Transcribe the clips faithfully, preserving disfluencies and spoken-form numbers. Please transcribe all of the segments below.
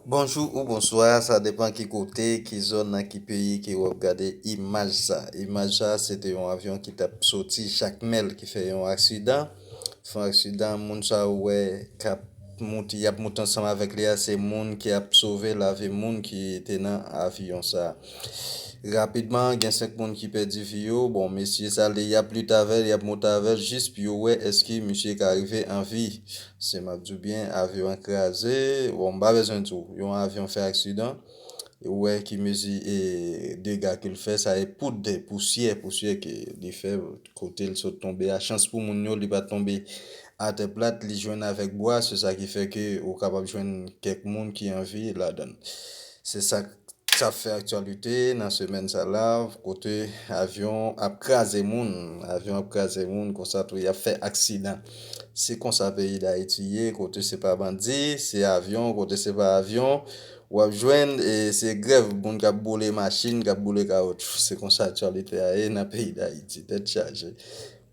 Bonjou ou bonswa, sa depan ki kote, ki zòn, nan ki peyi ke w ap gade imaj sa. Imaj sa, se te yon avyon ki t ap soti Jakmèl ki fè yon aksidan. Fè yon aksidan, moun sa ou wè k ap moute, y ap moute ansanm avèk li a, se moun ki ap sove lavi moun ki te nan avyon sa. Rapidman, gen senk moun ki pèdi vi yo. Bon, mesye sa, li, y ap lit avè l, y ap moute avè l, jis pou yo wè èske misye ka rive an vi. Se m ap di w byen, avyon an kraze. Bon, m pa bezwen di w, yon avyon fè aksidan. Ou wè ki mezi e dega ke l fè, sa e poud, pousyè, pousyè ke li fè kote l sot tonbe a. Chans pou moun yo, li pa t tonbe atè plat, li jwenn avèk bwa, se sa ki fè ke ou kapab jwenn kèk moun ki an vi ladan l. Se sa k ap fè aktyalite nan semèn sa la, kote avyon ap kraze moun, avyon ap kraze moun, konsa tou y ap fè aksidan. Se konsa peyi Dayiti ye, kote se pa bandi, se avyon, kote se pa avyon, w ap jwenn, e se grèv, moun k ap boule machin, k ap boule kawoutchou. Se konsa aktyalite a ye nan peyi Dayiti, tèt chaje.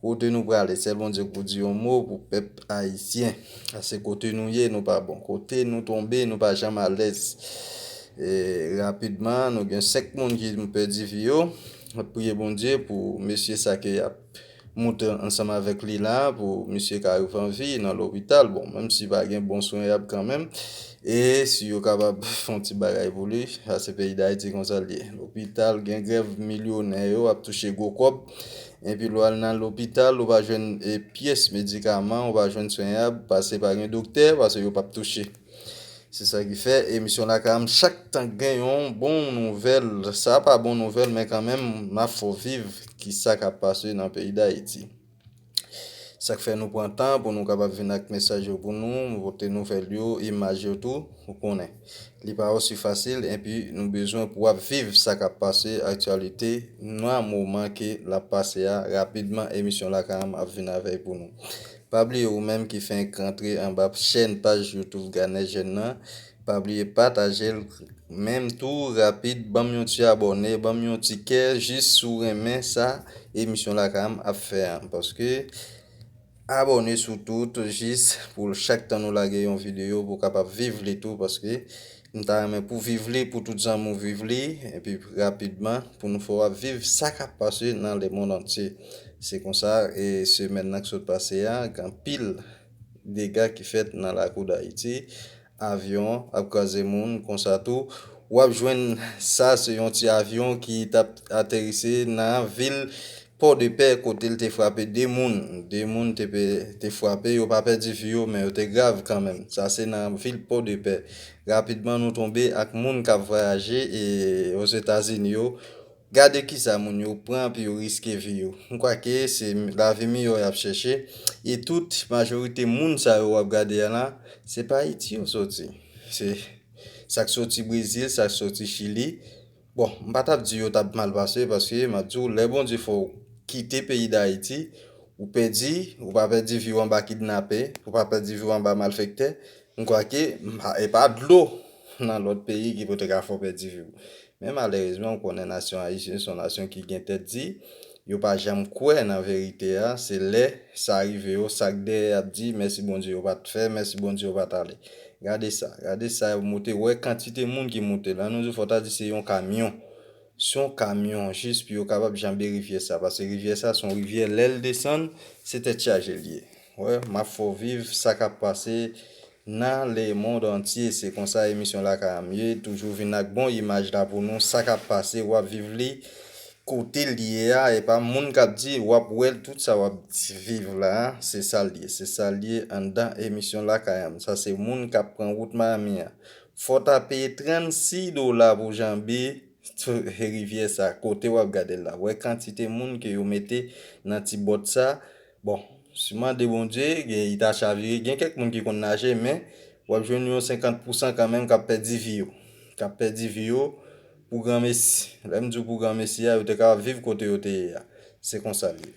Kote nou prale, sèl Bondye k pou di yon mo pou pèp ayisyen. Paske kote nou ye, nou pa bon. Kote nou tonbe, nou pa janm alèz. E, rapidman, nou gen senk moun ki pèdi vi yo. M ap priye Bondye pou mesye sa ke y ap moute ansanm avèk li la, pou misye ka rive an vi nan lopital. Bon, menm si pa gen bon swen y ap kanmenm. E si yo kapab fè yon ti bagay pou li, sa se peyi Dayiti konsa l ye. Lopital, gen grèv, milyonè yo ap touche gwo kòb. Epi lè w al nan lopital, ou pa jwenn e pyès medikaman, ou pa jwenn swen y ap, paske pa gen doktè, paske yo p ap touche. Se sa ki fè emisyon Lakay a m chak tan gen yon bon nouvèl. Sa pa bon nouvèl, men kanmenm, m ap fè w viv ki sa k ap pase nan peyi Dayiti. Sa k fè nou pran tan pou nou kapab vin ak mesaj yo pou nou, pote nouvèl yo, imaj yo tou, ou konnen. Li pa osi fasil, epi nou bezwen pou w ap viv sa k ap pase, aktyalite, nan moman ke l ap pase a, rapidman, emisyon Lakay a m ap vin avè l pou nou. Pa bliye ou menm ki fenk rantre anba chèn paj YouTube Ganè Jèn nan, pa bliye pataje l, menm tou rapid, ban m yon ti abòne, ban m yon ti kè, jis si w renmen sa emisyon Lakay a m ap fè a. Paske abòne sou tout, jis pou chak tan nou lage yon videyo, pou w kapab viv li tou, paske m ta renmen pou viv li, pou tout zanmi w viv li, epi rapidman, pou nou fè w ap viv sa k ap pase nan lemonn antye. Se konsa, e semèn nan k sot pase a, gen anpil dega ki fèt nan lakou Dayiti. Avyon ap kraze moun, konsa tou. W ap jwenn sa, se yon ti avyon ki t ap aterise nan vil Pòdepè, kote l te frape de moun. De moun te pe-, te frape, yo pa pèdi vi yo, men yo te grav kanmenm. Sa se nan vil Pòdepè. Rapidman, nou tonbe ak moun k ap vwayaje e Ozetazini yo. Gade kisa moun yo pran pou yo riske vi yo. M kwè ke se lavi miyò y ap chèche. E tout majorite moun sa yo w ap gade a la, se pa Ayiti yo soti. Se sa k soti Brezil, sa k soti Chili. Bon, m pa t ap di yo t ap mal pase, paske m ap di w, lè Bondye fè w kite peyi Dayiti, ou pèdi, ou pa pèdi vi w anba kidnapè, ou pa pèdi vi w anba malfektè. M kwè ke, m pa, e pa dlo nan lòt peyi ki pote ka fè w pèdi vi w. Men malerezman, ou konnen nasyon ayisyen se yon nasyon ki gen tèt di, yo pa janm kwè nan verite a, se lè sa rive yo, sa k dèyè y ap di, mèsi Bondye yo pa t fè, mèsi Bondye yo pa t ale. Gade sa, gade sa y ap moute, wè kantite moun ki moute la, nou di fò ta di se yon kamyon. Se yon kamyon, jis pou yo kapab janbe rivyè sa, paske rivyè sa se yon rivyè, lè l desann, se tèt chaje l ye. Wè, m ap fè w viv sa k ap pase nan lemonn antye. Se konsa emisyon Lakay a m ye, toujou vin ak bon imaj la pou nou, sa k ap pase, w ap viv li kote l ye a, e pa moun k ap di, w ap wè l, tout sa w ap viv la, se sa l ye, se sa l ye anndan emisyon Lakay a m. Sa se moun k ap pran wout Miami a. Fò w ta peye trannsis dola pou janbe rivyè sa, kote w ap gade l la. Wè kantite moun ke yo mete nan ti bòt sa. Bon, si w mande Bondye, gen, li ta chavire. Gen kèk moun ki konn naje, men w ap jwenn yon senkant pousan kanmenm k ap pèdi vi yo. K ap pèdi vi yo pou granmesi. Lè m di w pou granmesi a, yo te ka viv kote yo te ye a. Se konsa l ye.